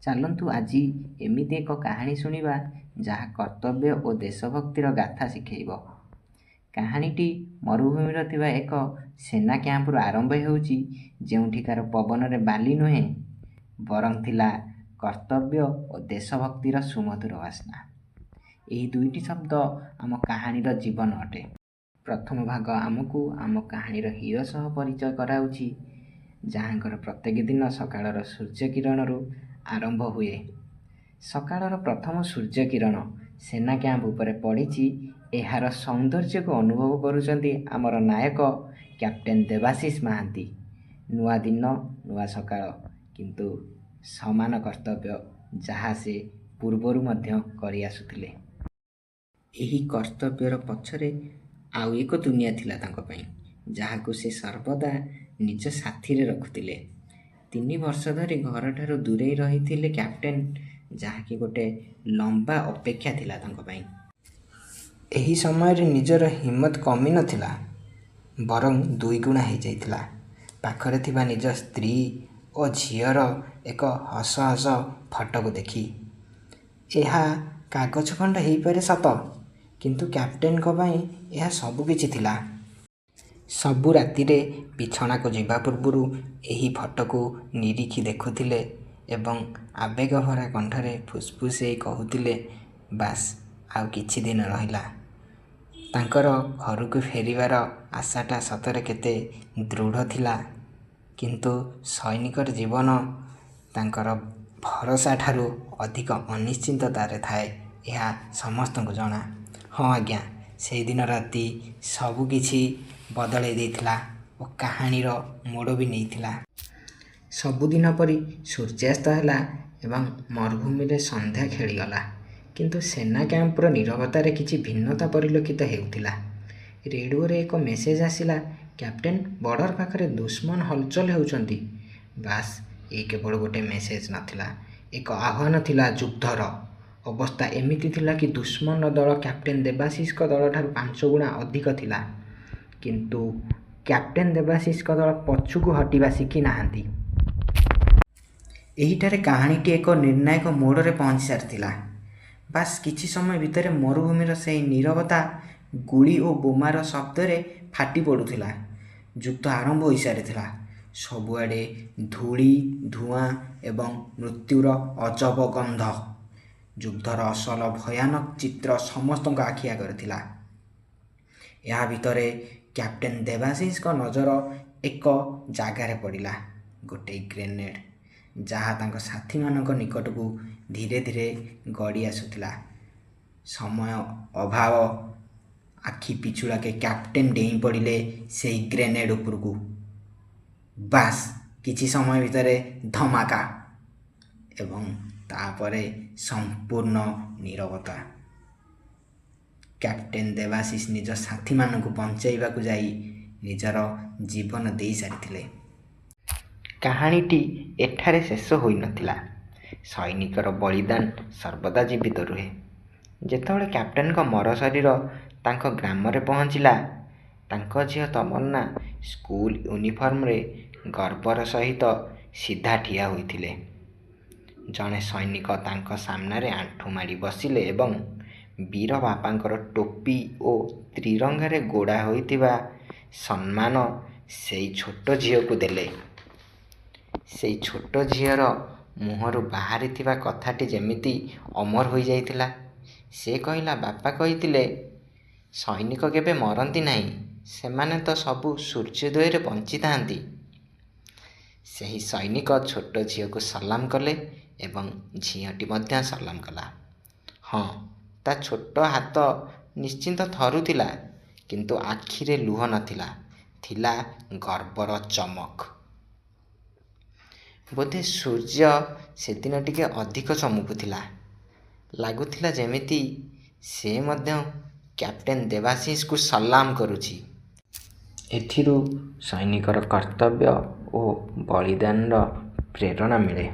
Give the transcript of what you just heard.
ଚାଲନ୍ତୁ ଆଜି ଏମିତି ଏକ କାହାଣୀ ଶୁଣିବା, ଯାହା କର୍ତ୍ତବ୍ୟ ଓ ଦେଶଭକ୍ତିର ଗାଥା ଶିଖେଇବ। କାହାଣୀଟି ମରୁଭୂମିର ଥିବା ଏକ ସେନା କ୍ୟାମ୍ପରୁ ଆରମ୍ଭ ହେଉଛି, ଯେଉଁଠିକାର ପବନରେ ବାଲି ନୁହେଁ, ବରଂ ଥିଲା କର୍ତ୍ତବ୍ୟ ଓ ଦେଶଭକ୍ତିର ସୁମଧୁର ବାସ୍ନା। ଏହି ଦୁଇଟି ଶବ୍ଦ ଆମ କାହାଣୀର ଜୀବନ ଅଟେ। ପ୍ରଥମ ଭାଗ ଆମକୁ ଆମ କାହାଣୀର ହିରୋ ସହ ପରିଚୟ କରାଉଛି, ଯାହାଙ୍କର ପ୍ରତ୍ୟେକ ଦିନ ସକାଳର ସୂର୍ଯ୍ୟ କିରଣରୁ ଆରମ୍ଭ ହୁଏ। ସକାଳର ପ୍ରଥମ ସୂର୍ଯ୍ୟ କିରଣ ସେନା କ୍ୟାମ୍ପ ଉପରେ ପଡ଼ିଛି। ଏହାର ସୌନ୍ଦର୍ଯ୍ୟକୁ ଅନୁଭବ କରୁଛନ୍ତି ଆମର ନାୟକ କ୍ୟାପ୍ଟେନ୍ ଦେବାଶିଷ ମହାନ୍ତି। ନୂଆ ଦିନ, ନୂଆ ସକାଳ, କିନ୍ତୁ ସମାନ କର୍ତ୍ତବ୍ୟ, ଯାହା ସେ ପୂର୍ବରୁ ମଧ୍ୟ କରିଆସୁଥିଲେ। ଏହି କର୍ତ୍ତବ୍ୟର ପଛରେ ଆଉ ଏକ ଦୁନିଆ ଥିଲା ତାଙ୍କ ପାଇଁ, ଯାହାକୁ ସେ ସର୍ବଦା ନିଜ ସାଥିରେ ରଖୁଥିଲେ। 3 ବର୍ଷ ଧରି ଘରଠାରୁ ଦୂରେଇ ରହିଥିଲେ କ୍ୟାପ୍ଟେନ୍, ଯାହାକି ଗୋଟେ ଲମ୍ବା ଅପେକ୍ଷା ଥିଲା ତାଙ୍କ ପାଇଁ। ଏହି ସମୟରେ ନିଜର ହିମ୍ମତ କମି ନଥିଲା, ବରଂ ଦୁଇଗୁଣା ହେଇଯାଇଥିଲା, ପାଖରେ ଥିବା ନିଜ ସ୍ତ୍ରୀ ଓ ଝିଅର ଏକ ହସ ହସ ଫଟୋକୁ ଦେଖି। ଏହା କାଗଜ ଖଣ୍ଡ ହେଇପାରେ ସତ, କିନ୍ତୁ କ୍ୟାପ୍ଟେନ୍ଙ୍କ ପାଇଁ ଏହା ସବୁକିଛି ଥିଲା। ସବୁ ରାତିରେ ବିଛଣାକୁ ଯିବା ପୂର୍ବରୁ ଏହି ଫଟୋକୁ ନିରୀଖି ଦେଖୁଥିଲେ ଏବଂ ଆବେଗଭରା କଣ୍ଠରେ ଫୁସ୍ଫୁସେଇ କହୁଥିଲେ, ବାସ୍, ଆଉ କିଛି ଦିନ ରହିଲା। ତାଙ୍କର ଘରକୁ ଫେରିବାର ଆଶାଟା ସତରେ କେତେ ଦୃଢ଼ ଥିଲା। କିନ୍ତୁ ସୈନିକର ଜୀବନ ତାଙ୍କର ଭରସାଠାରୁ ଅଧିକ ଅନିଶ୍ଚିତତାରେ ଥାଏ, ଏହା ସମସ୍ତଙ୍କୁ ଜଣା। ହଁ ଆଜ୍ଞା, ସେହିଦିନ ରାତି ସବୁକିଛି ବଦଳେଇ ଦେଇଥିଲା ଓ କାହାଣୀର ମୋଡ଼ ବି ନେଇଥିଲା। ସବୁଦିନ ପରି ସୂର୍ଯ୍ୟାସ୍ତ ହେଲା ଏବଂ ମରୁଭୂମିରେ ସନ୍ଧ୍ୟା ଖେଳିଗଲା। କିନ୍ତୁ ସେନା କ୍ୟାମ୍ପର ନୀରବତାରେ କିଛି ଭିନ୍ନତା ପରିଲକ୍ଷିତ ହେଉଥିଲା। ରେଡିଓରେ ଏକ ମେସେଜ୍ ଆସିଲା, "କ୍ୟାପ୍ଟେନ୍, ବର୍ଡର ପାଖରେ ଦୁଶ୍ମନ ହଲଚଲ ହେଉଛନ୍ତି।" ବାସ୍, ଏ କେବଳ ଗୋଟେ ମେସେଜ୍ ନଥିଲା, ଏକ ଆହ୍ୱାନ ଥିଲା ଯୁଦ୍ଧର। ଅବସ୍ଥା ଏମିତି ଥିଲା କି ଦୁଶ୍ମନର ଦଳ କ୍ୟାପ୍ଟେନ୍ ଦେବାଶିଷଙ୍କ ଦଳଠାରୁ ପାଞ୍ଚଗୁଣା ଅଧିକ ଥିଲା, କିନ୍ତୁ କ୍ୟାପ୍ଟେନ୍ ଦେବାଶିଷଙ୍କ ଦଳ ପଛକୁ ହଟିବା ଶିଖି ନାହାନ୍ତି। ଏହିଠାରେ କାହାଣୀଟି ଏକ ନିର୍ଣ୍ଣାୟକ ମୋଡ଼ରେ ପହଞ୍ଚି ସାରିଥିଲା। ବାସ୍ କିଛି ସମୟ ଭିତରେ ମରୁଭୂମିର ସେହି ନୀରବତା ଗୁଳି ଓ ବୋମାର ଶବ୍ଦରେ ଫାଟି ପଡ଼ୁଥିଲା। ଯୁଦ୍ଧ ଆରମ୍ଭ ହୋଇସାରିଥିଲା। ସବୁଆଡ଼େ ଧୂଳି, ଧୂଆଁ ଏବଂ ମୃତ୍ୟୁର ଅଜବ ଗନ୍ଧ। ଯୁଦ୍ଧର ଅସଲ ଭୟାନକ ଚିତ୍ର ସମସ୍ତଙ୍କ ଆଖି ଆଗରେ ଥିଲା। ଏହା ଭିତରେ କ୍ୟାପ୍ଟେନ୍ ଦେବାଶିଷଙ୍କ ନଜର ଏକ ଜାଗାରେ ପଡ଼ିଲା, ଗୋଟେ ଗ୍ରେନେଡ୍, ଯାହା ତାଙ୍କ ସାଥୀମାନଙ୍କ ନିକଟକୁ ଧୀରେ ଧୀରେ ଗଡ଼ି ଆସୁଥିଲା। ସମୟ ଅଭାବ। ଆଖି ପିଛୁଳାକେ କ୍ୟାପ୍ଟେନ୍ ଡେଇଁ ପଡ଼ିଲେ ସେହି ଗ୍ରେନେଡ୍ ଉପରକୁ। ବାସ୍, କିଛି ସମୟ ଭିତରେ ଧମାକା ଏବଂ ତାପରେ ସମ୍ପୂର୍ଣ୍ଣ ନୀରବତା। କ୍ୟାପ୍ଟେନ୍ ଦେବାଶିଷ ନିଜ ସାଥୀମାନଙ୍କୁ ବଞ୍ଚାଇବାକୁ ଯାଇ ନିଜର ଜୀବନ ଦେଇସାରିଥିଲେ। କାହାଣୀଟି ଏଠାରେ ଶେଷ ହୋଇନଥିଲା। ସୈନିକର ବଳିଦାନ ସର୍ବଦା ଜୀବିତ ରୁହେ। ଯେତେବେଳେ କ୍ୟାପ୍ଟେନ୍ଙ୍କ ମରଶରୀର ତାଙ୍କ ଗ୍ରାମରେ ପହଞ୍ଚିଲା, ତାଙ୍କ ଝିଅ ତମନ୍ନା ସ୍କୁଲ ୟୁନିଫର୍ମରେ ଗର୍ବର ସହିତ ସିଧା ଠିଆ ହୋଇଥିଲେ। ଜଣେ ସୈନିକ ତାଙ୍କ ସାମ୍ନାରେ ଆଣ୍ଠୁମାଡ଼ି ବସିଲେ ଏବଂ ବୀର ବାପାଙ୍କର ଟୋପି ଓ ତ୍ରିରଙ୍ଗାରେ ଗୁଡ଼ା ହୋଇଥିବା ସମ୍ମାନ ସେଇ ଛୋଟ ଝିଅକୁ ଦେଲେ। ସେଇ ଛୋଟ ଝିଅର ମୁହଁରୁ ବାହାରିଥିବା କଥାଟି ଯେମିତି ଅମର ହୋଇଯାଇଥିଲା। ସେ କହିଲା, "ବାପା କହିଥିଲେ, ସୈନିକ କେବେ ମରନ୍ତି ନାହିଁ, ସେମାନେ ତ ସବୁ ସୂର୍ଯ୍ୟୋଦୟରେ ବଞ୍ଚିଥାନ୍ତି।" ସେହି ସୈନିକ ଛୋଟ ଝିଅକୁ ସଲାମ କଲେ ଏବଂ ଝିଅଟି ମଧ୍ୟ ସଲାମ କଲା। ହଁ, ତା ଛୋଟ ହାତ ନିଶ୍ଚିତ ଥରୁଥିଲା, କିନ୍ତୁ ଆଖିରେ ଲୁହ ନଥିଲା, ଥିଲା ଗର୍ବର ଚମକ। ବୋଧେ ସୂର୍ଯ୍ୟ ସେଦିନ ଟିକେ ଅଧିକ ଚମକୁଥିଲା। ଲାଗୁଥିଲା ଯେମିତି ସେ ମଧ୍ୟ କ୍ୟାପ୍ଟେନ୍ ଦେବାଶିଷଙ୍କୁ ସଲାମ କରୁଛି। ଏଥିରୁ ସୈନିକର କର୍ତ୍ତବ୍ୟ ଓ ବଳିଦାନର ପ୍ରେରଣା ମିଳେ।